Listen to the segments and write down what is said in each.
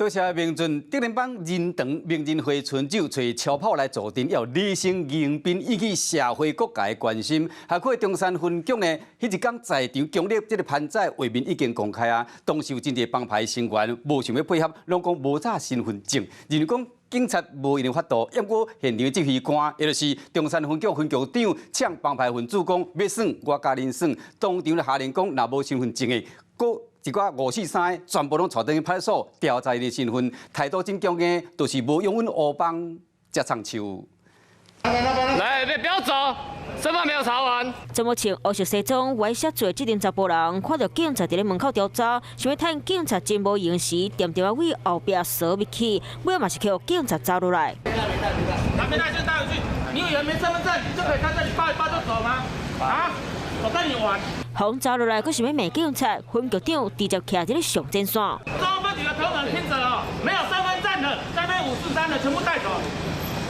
多謝明俊，竹聯幫仁長名人會春酒揣超炮來助陣，要理性迎賓，引起社會各界關心。下個中山分局呢，彼一工在場強力這个攀載畫面已經公開啊，當時有真濟幫派成員無想欲配合，攏講無查身份證，認為講警察無𪜶的法度。毋過現場指揮官，也就是中山分局分局長，嗆幫派分子講欲耍，我共恁耍，當場就下令講，若無身份證的，閣一寡五四三个全部攏帶轉去派出所調查𪜶的身份，態度真強硬，就是無容忍烏幫才藏手。來，別不要走，身份沒有查完。怎麼穿黑色西裝、歪斜做這陣查埔人，看著警察佇咧門口調查，想欲趁警察真無閒時，恬恬仔對後壁踅入去，尾嘛是予警察抓落來。沒帶就帶回去，你以為沒身份證，你就可以在這裡抱一抱就走嗎？啊？我帶你玩。予抓落來，閣想欲罵警察，分局長直接徛佇咧上前線。中山分局的頭人聽著哦，沒有身份證的，這邊五四三的全部帶走，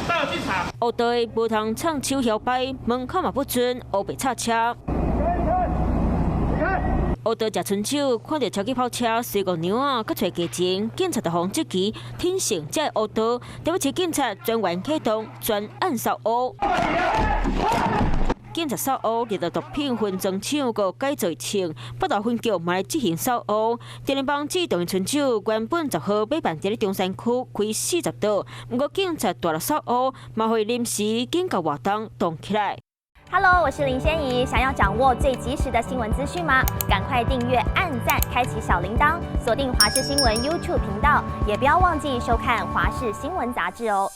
帶我去查。烏地無通藏手搖擺，門口嘛不准烏白插車。烏道食春酒，看著超級跑車隨五娘仔，閣揣家情，警察就予質疑，挺成這個烏道，台北市警察專員啟動專案掃烏。警察掃烏，掠著毒品分裝廠閣改造廠，北投分局嘛來執行掃烏。竹聯幫指動春酒原本10號欲辦佇咧中山區開40桌，毋過警察大力掃烏，嘛予臨時緊急活動擋起來。 Hello，我是林仙怡，想要掌握最及時的新聞資訊嗎？趕快訂閱、按讚、開啟小鈴鐺，鎖定華視新聞 YouTube 頻道，也不要忘記收看華視新聞雜誌哦。